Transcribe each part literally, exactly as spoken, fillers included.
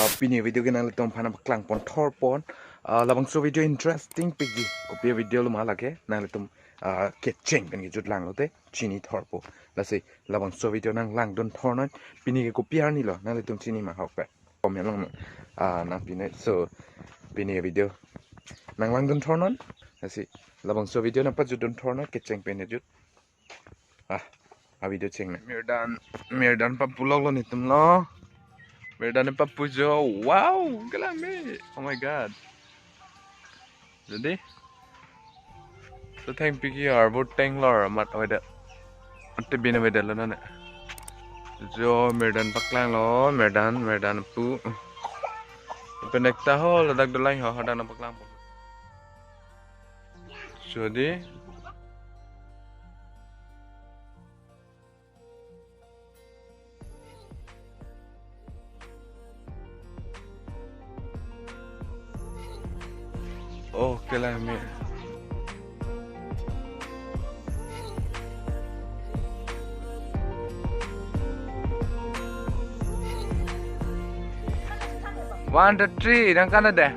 Pini video ke nanglitum aphan paklang pon thor pon. Ah, labangso video interesting pik di. Kopi video lo ma lake nanglitum, ah, kecheng pen kejut lang lote chini thor po. Lasi labangso video nang langdun thor non. Pini ke kopi arni lo nanglitum chini ma hok pe. Comment lang, ah, nang pini. So pini video nang langdun thor non. Lasi labangso video nang pajutdun thor non, kecheng pen kejut. Ah, a video cheng na. Mirdan, Mirdan papu lok lo netum lo. Mirdan papu jo. Wow, kelang me. Oh my God. Jadi, so thengpi ke arbor teng lo amat avedet. Ante bin avedet lo nane. Jo Mirdan paklang lo, Mirdan, Mirdan pu. Pen ekta ho, ladak dolang ho, hadak nang paklang po. Jadi, oh, kelang me. One, two, three, nang kan ada.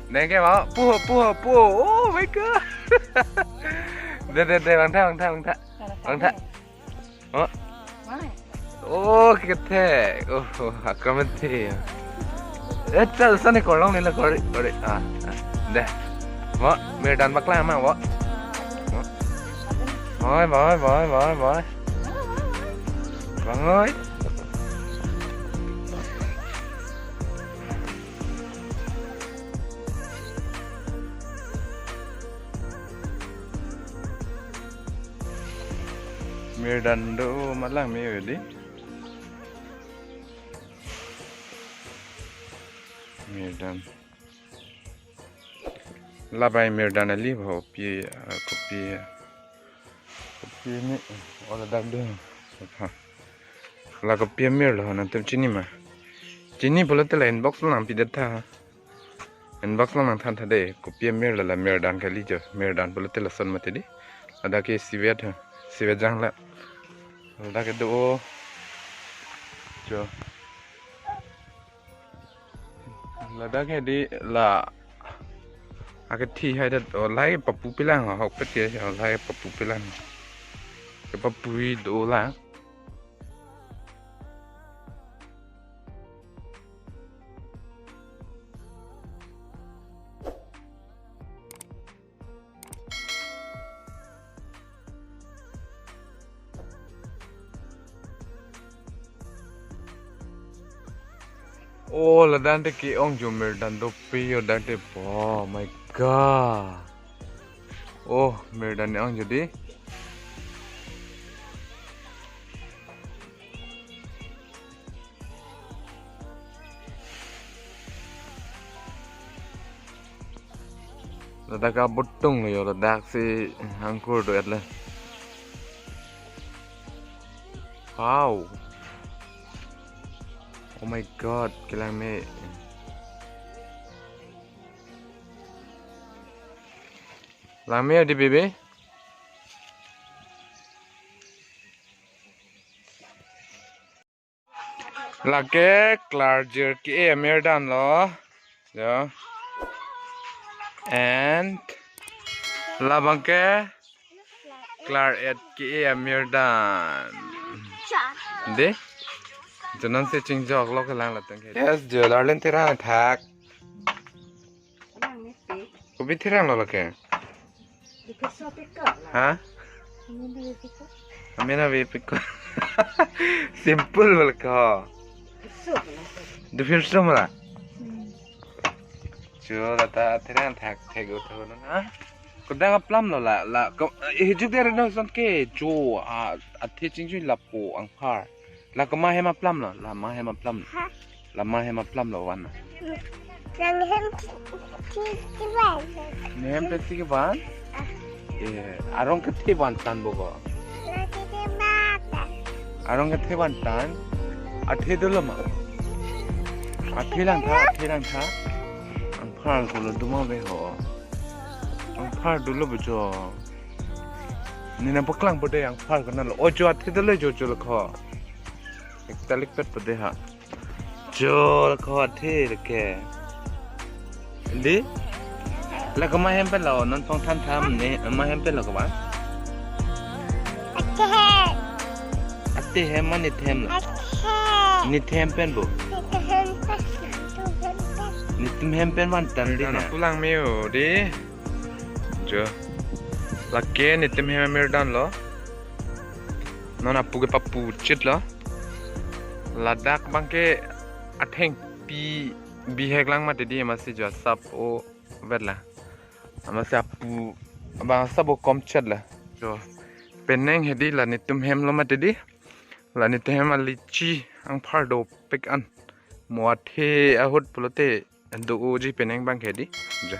Neng ke mau, puh, puh, puh. Oh my God. Deh, deh, deh, bang tha, bang tha, bang tha. Bang tha. Oh. Mai. Oh, kete. Oh, oh, akam te. Eh, chal sani korlong nila kori, kori. Ah, ah. Deh. Mo, Mirdan paklang ma, mo. Mo. Bang oi, bang oi, bang oi, bang oi, bang oi. Bang oi. Mirdan do malang me wedi. Mirdan. Labai Mirdan ali bho pi, ah, kopi, kopi ni, oh, ladak do. Ha. La kopi amir lo, nanglitum chini ma. Chini pulote la inbox lo nang pidet tha. Inbox lo nang than tha de, kopi amir lo, la Mirdan kali jo. Mirdan pulote lason mati di. Ladak ke sivet ha. Sivet jang la. Ladak ke do. Jo. Ladak ke di la. Akethi hai dat, oh, lahai papu pilang, hok peti, oh, lahai papu pilang. Ke papu do lang. Oh, ladak te ke-ong jo Mirdan dopik jo dak te po. Oh my God. Oh, Mirdan ong jo di. Ladak abotung lo jo, ladak si angkur do-et le. Wow. Oh my God, kelang me. Lang me di bebe. Lake klarjir ke-e Mirdan lo. Jo. And labang ke klar-et ke-e Mirdan. De. Jonan se chingjok lo kelang latum ke. Yes, jo, darling, therang thak. Kopi therang lo lake. Ha? Amen ave piko. Simple bal ko. Dufir som la. Cho la ta therang thak thek ut ho na. Kodang aplam lo la, la ko, eh, juk der no son ke jo a, athe chingju lapu angphar. La koma hem aplam lo, la ma hem aplam lo. Ha? La ma hem aplam lo van. Nang hem ti, ti, ti van. Ne hem pe ti van? Ah. Eh, arong kethe van tan bo ko. Nang ti ti van. Arong kethe van tan. Athe dolo ma. Athe lang tha, athe lang tha. Angphar ko lo duma ve ho. Angphar dolo bo jo. Ne nang paklang po de angphar ko na lo. O jo athe dolo jo jo lo ko. Ekta likpet pade ha. Jo, ko athe ke. Di? La kama hem pen lo, non pong than tham ne, ma hem pen lo kama? Athe hem. Athe hem ma nithem lo? Athe. Nithem pen bo? Nithem pen. Nithem pen. Nitum hem pen van tan di na. Pulang miu di. Jo. Lake nitum hem amir dan lo. Non apu ke papu chit lo. Ladak bang ke athengpi bihek lang mati di, amatsi jo asap o vet la. Amatsi apu bang asap o kom chit la. Jo. Penang hedi la nitum hem lo mati di. La nitum hem a litchi angphar dopik an. Mo athe ahut pulote do-oji penang bang hedi. Jo.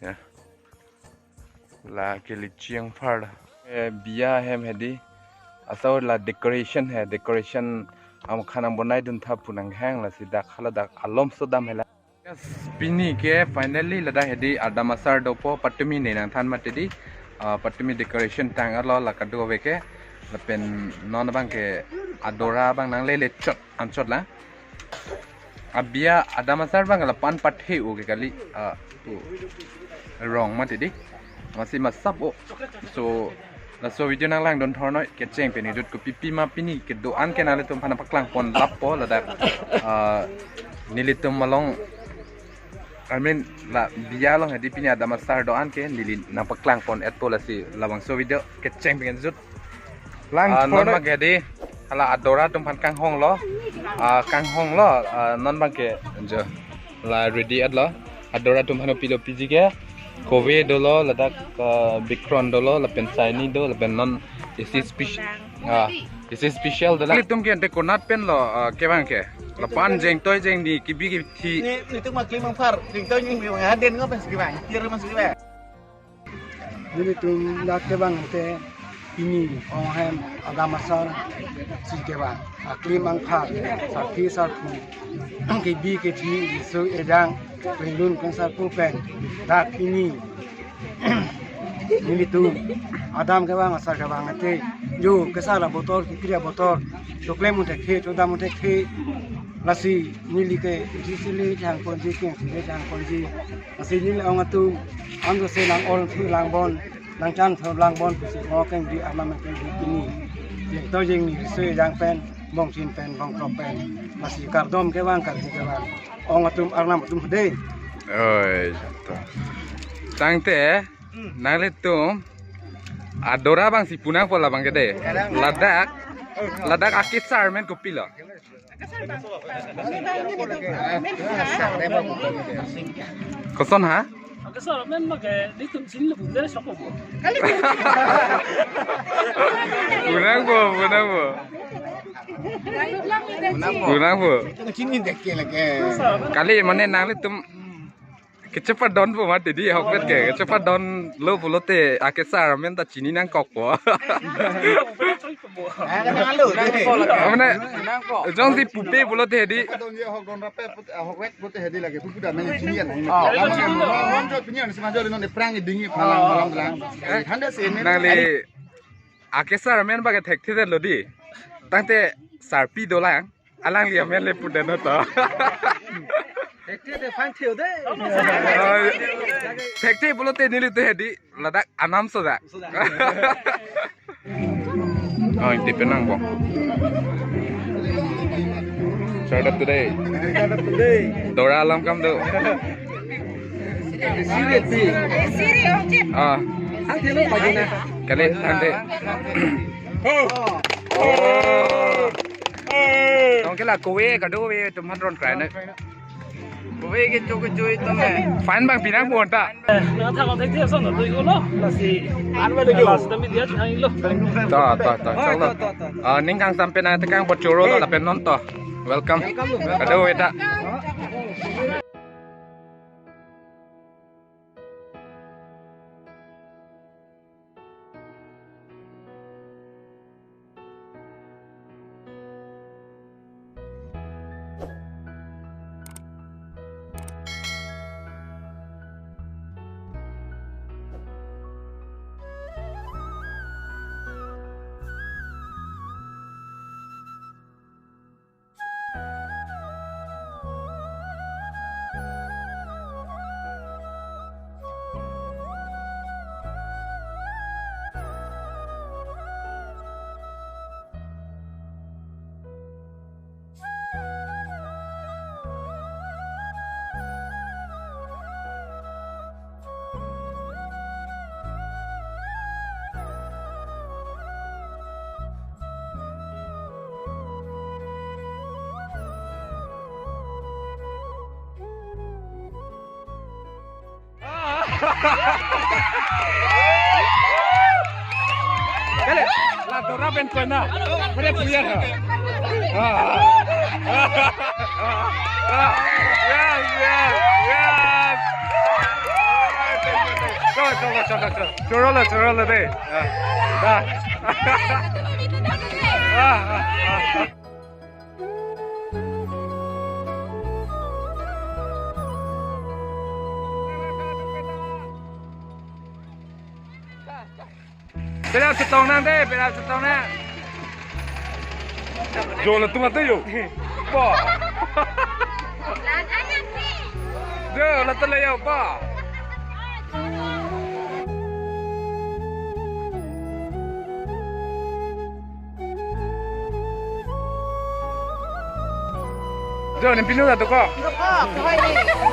Ya. La ke litchi angphar. Eh, biya hem hedi. Asau la decoration he, decoration amkhan nang bonai dun tha pu nanghang, lasi dak hala dak alom so dam hela. Yes, pini ke finally ladak hedi adam asar dopo, patumi ne nangthan mati di. Ah, patumi decoration tang arlo la kado ave ke. Lapen non bang ke adora bang nanglele chot anchot la. Abiya adam asar bang lapu-an pathe o ke kali, ah, o rong mati di. Amatsi ma asap o. So, laso video nanglang dun thornoi, kecheng pen jut ko pipi ma pini kedo-an ke nanglitum aphan paklang pon lapo ladak. Ah, nelitum along, I mean, la biya along hedi pini adam asar do-an ke neli nangpaklang pon etpo, lasi labangso video kecheng pen jut. Lang ah, non thornoi. Bang ke di, hala adora atum aphan kanghong lo. Ah, kanghong lo, ah, non bang ke jo. La ready at lo. Adora atum aphan pilo piji ke. Kove dolo, ladak, ah, bikron dolo, lapen saini do, lapen non isi speci-, ah, isi special dolo. Nelitum ke ante konat pen lo, ah, kevang ke. Lapu-an jengtoi jengni kebi kethi. Ne, nitum ma klim angphar, jengtoi jengni bang haden ngo pen si kevang, kir mas kevang. Nelitum dak kevang ante pini ong hem adam asar si kevang. Aklim angphar, sarpi sarpo, kebi kethi, riso ejang, penglun pen sarpo pen. Dak pini nelitum adam kevang asar kevang ante jo kesar abotor, kekri abotor, choklem un thekthe, chodam un thekthe. Lasi neli ke isi sili jang ponji, keng sili jang ponji. Lasi neli ong atum, ang jose nang-ol thu lang bon, nangchan thu lang bon, pusi mo keng di, arnam keng di pini. Jengtoi jengni, riso ejang pen, bongchin pen, bongkrok pen. Lasi kardom kevang, karju kevang. Ong atum, arnam atum hedi. Oi, to. Tangte, nanglitum adora bang si pu nangpo labang ke de. Ladak, ladak akesar amen kopilo? Koson ha? Akesar amen ma ke, nelitum chinilo pu dere sokpo. Pu nangpo, pu nangpo. Pu nangpo. Chini dekke lage. Kali mane nanglitum kechepadonpo mati di ahokpet ke. Kechepadonlo pulote akesar amen ta chini nangkokpo. Eh, kenal lo. Mane jongsi pupe pulote hedi. Kadon ye ahok don rape put, ahok wet pute hedi lage. Pupu da mene chini ya nahi. Oh. Lama kan non jo pini an sima jo non eprang idingi phalang phalang lang. Eh, hande se ne. Nangli akesar amen bang ke thekthe lo di. Tangte sarpi dolang. Alangli amen le pudeno to. Thekthe de phan theo de. Thekthe pulote nelitum hedi ladak anam so da. Oh, ingti penang bo. Start up today. Start up today. Dora alam kam do. Siri ti. Ah. Ang telo pagi na. Kali tante. Oh. Tong ke la kove kado ve tum hatron krai na. Kove ke cho ke cho itum eh. Fine bang pinang bonta. Na tha ko thek thek son tu ko lo. Lasi. An ba de yo. Lasi tami dia thang lo. Ta ta ta. Chalo. Ah, ning kang sampe na tekang bocoro lo lapen non to. Welcome. Kado ve ta. Kali, la Dora pen kena. Mere punya ha. Ah. Ah. Yes, yes, yes. Choro, choro, choro, choro. Choro la, choro la de. Ah. Da. Ah, ah, ah. Pera chetong nang de, pera chetong nang. Jo latum ate jo. Ba. Jo latum le jo ba. Jo, nangpinu ta to ko. Ko, ko, ko, ko.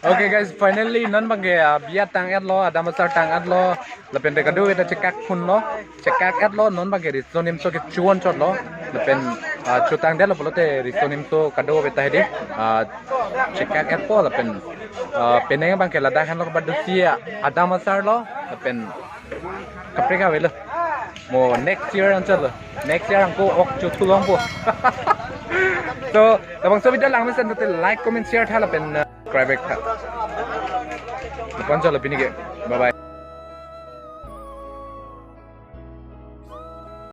Okay guys, finally non abangke, ah, biya tang-etlo, Adam Asar tang-etlo, lapen te kadokave ta chekak phunlo, chekak-etlo, non abangke riso nimso kecho-an chotlo, lapen, ah, chotangdetlo pulote riso nimso kadokave ta hedi, ah, chekak-etpo, lapen, ah, penang abangke ladak henlo, kepadosi Adam Asar lo, lapen kaprek avelo. Mo next year anchot lo. Next year angko ok chothu longpo. So, labangso video langmesen te like, comment, share tha lapen, uh, subscribe tha. Lapu-an chotlo pini ke. Bye bye.